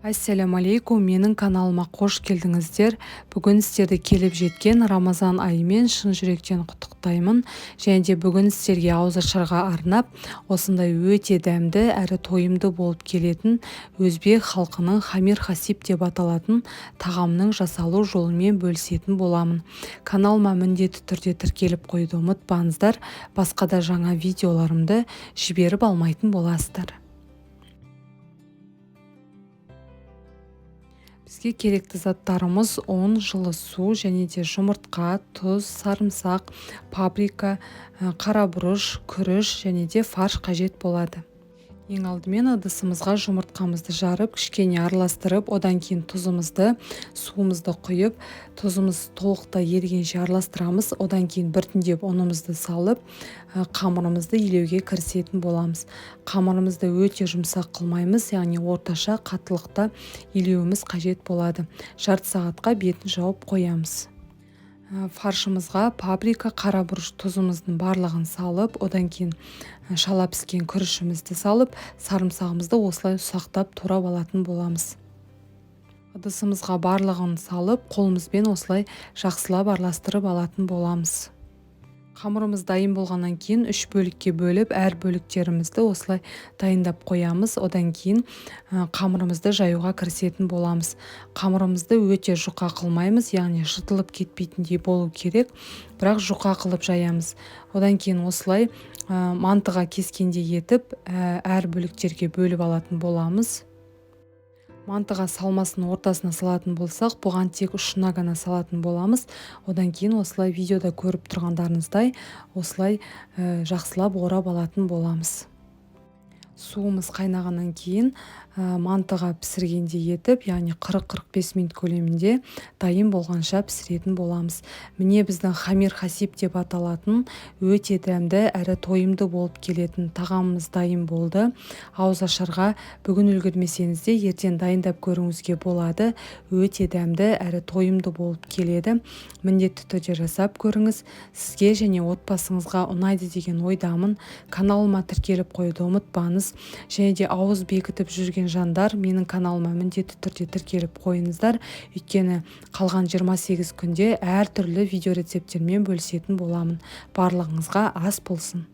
Ассаляму алейкум, менің каналыма қош келдіңіздер. Бүгін сіздерді келіп жеткен Рамазан айымен шын жүректен құттықтаймын. Және де бүгін сіздерге ауызашарға арнап, осындай өте дәмді әрі тойымды болып келетін өзбек халқының хамир хасиб деп аталатын тағамның жасалу жолымен бөлісетін боламын. Каналыма міндетті түрде тіркеліп қоюды ұмытпаңыздар, басқа да жаңа видеоларымды жіберіп алмайтын боласыздар. Бізге керекті заттарымыз ұн, жылы су және де жұмыртқа, тұз, сарымсақ, паприка, қара бұрыш, күріш және де фарш қажет болады. Ең алдымен ыдысымызға жұмыртқамызды жарып, кішкене араластырып, одан кейін тұзымызды, суымызды құйып, тұзымыз толықтай ерігенше араластырамыз. Одан кейін біртіндеп ұнымызды салып, қамырымызды илеуге кірісетін боламыз. Қамырымызды өте жұмсақ қылмаймыз, яғни орташа қаттылықта илеуіміз қажет болады. Жарты сағатқа бетін жауып қоямыз. Фаршымызға паприка, қара бұрыш, тұзымыздың барлығын салып, одан кейін шала піскен күрішімізді салып, сарымсағымызды осылай ұсақтап турап алатын боламыз. Ыдысымызға барлығын салып, қолымызбен осылай жақсылап араластырып алатын боламыз. Қамырымыз дайын болғаннан кейін үш бөлікке бөліп, әр бөліктерімізді осылай дайындап қоямыз. Одан кейін қамырымызды жаюға кірісетін боламыз. Қамырымызды өте жұқа қылмаймыз, яғни жыртылып кетпейтіндей болу керек, бірақ жұқа қылып жаямыз. Одан кейін осылай мантыға кескендей етіп, әр бөліктерге бөліп алатын боламыз. Мантыға салмасын ортасына салатын болсақ, бұған тек ұшына ғана салатын боламыз. Одан кейін осылай видеода көріп тұрғандарыңыздай, осылай жақсылап орап алатын боламыз. Суымыз қайнағаннан кейін мантыға пісіргендей етіп, яғни 40-45 минут көлемінде дайын болғанша пісіретін боламыз. Міне, біздің хамир хасиб деп аталатын өте дәмді әрі тойымды болып келетін тағамымыз дайын болды. Ауызашарға бүгін үлгермесеңіз де, ертең дайындап көріңізге болады. Өте дәмді әрі тойымды болып келеді. Міндетті түрде жасап көріңіз. Сізге және отбасыңызға ұнайды деген ойдамын. Каналыма тіркеліп қоюды ұмытпаңыз. Және де ауыз бекітіп жүрген жандар, менің каналыма міндетті түрде тіркеліп қойыңыздар. Өйткені қалған 28 күнде әртүрлі видео рецепттермен бөлісетін боламын. Барлығыңызға ас болсын.